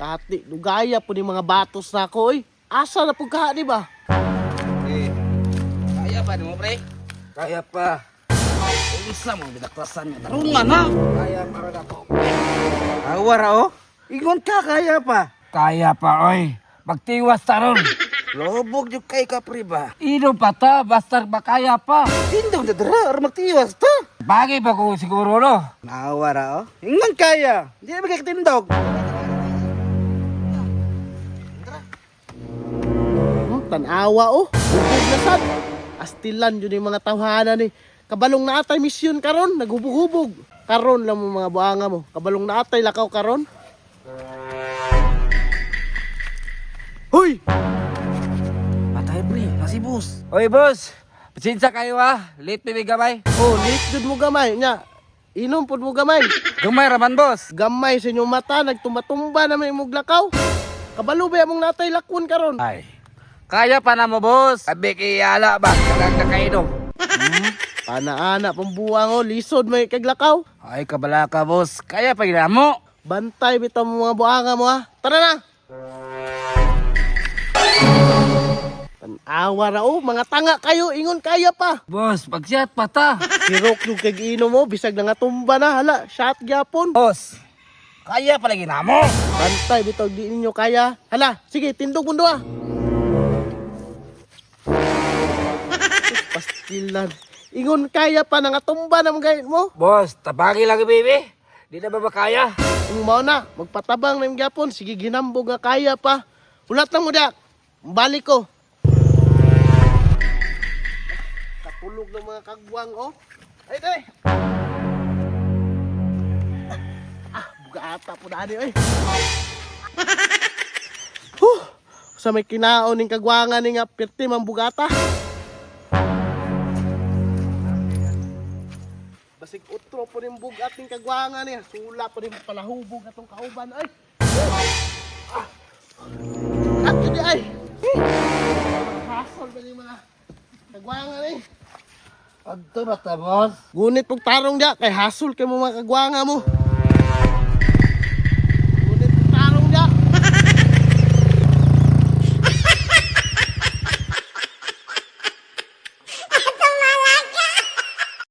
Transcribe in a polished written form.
Dati, dugaya po ni mga batos na ako, oy. Asa na po ka, di ba? Eh, kaya pa mo, pre? Kaya pa. Isa mo bidaklasan nga tarungan ha. Kaya pa rin ako. Awa ra oh. Ingon ka kaya pa. Kaya pa, oy. Magtiwas taron. Lobog jud kay ka pre ba. Inom pa ta, basta makaya pa. Tindog na dira or magtiwas ta. Bagay pa ko siguro, no? Awa ra oh. Ingon kaya. Di ba kay tindog? Tanawa, oh. Hubog na sad. Astilan yun yung mga tawhana ni. Kabalong na atay misyon karon, naghubog-hubog. Karon lang mo mga buanga mo. Kabalong na atay lakaw karon. Hoy! Patay pre, nasi boss. Oy, boss. Pasensya kayo, ha. Late pa may gamay. Oh, late jud mo gamay nya. Inom pud mo gamay. Gamay raman boss. Gamay sa inyong mata, nagtumba-tumba na may imong lakaw. Kabalo ba among natay lakwon karon? Ay. Kaya pa na mo boss. Sabi kay ala ba, kanang nakainom. Pana-ana pang buwang oh, lisod may kaglakaw. Ay kabala ka boss. Kaya pa gina mo. Bantay bitaw mo mga buanga mo ha. Tara na. Tanawa ra oh, mga tanga kayo, ingon kaya pa. Boss, pagsiat pa ta. Sirok yung kag inom mo, bisag na nga tumba na, hala, shot gyapon. Boss. Kaya pa lagi na mo. Bantay bitaw di ninyo kaya. Hala, sige, tindog mundo ah. Pastilan. Ingon kaya pa nga tumba na mga mo. Boss, tabagi lang, baby. Di na ba makaya? Kung mao na, magpatabang na yung gyapon, sige ginambog nga kaya pa. Ulat lang mo dak. Balik ko. Katulog ng mga kagwang oh. Ay, ay. Ah, bugata po na ani oy. Huh, sa may kinaon ning kagwangan ni nga pirti man bugata. Basig utro po ning bugat ning kagwangan niya. Sula po ning palahubog atong kauban ay. At yun ay. Hasol ba yung mga kagwangan eh. Adto ba ta, boss? Gunit pag tarong diya, kay hasol kay mo mga kagwanga mo.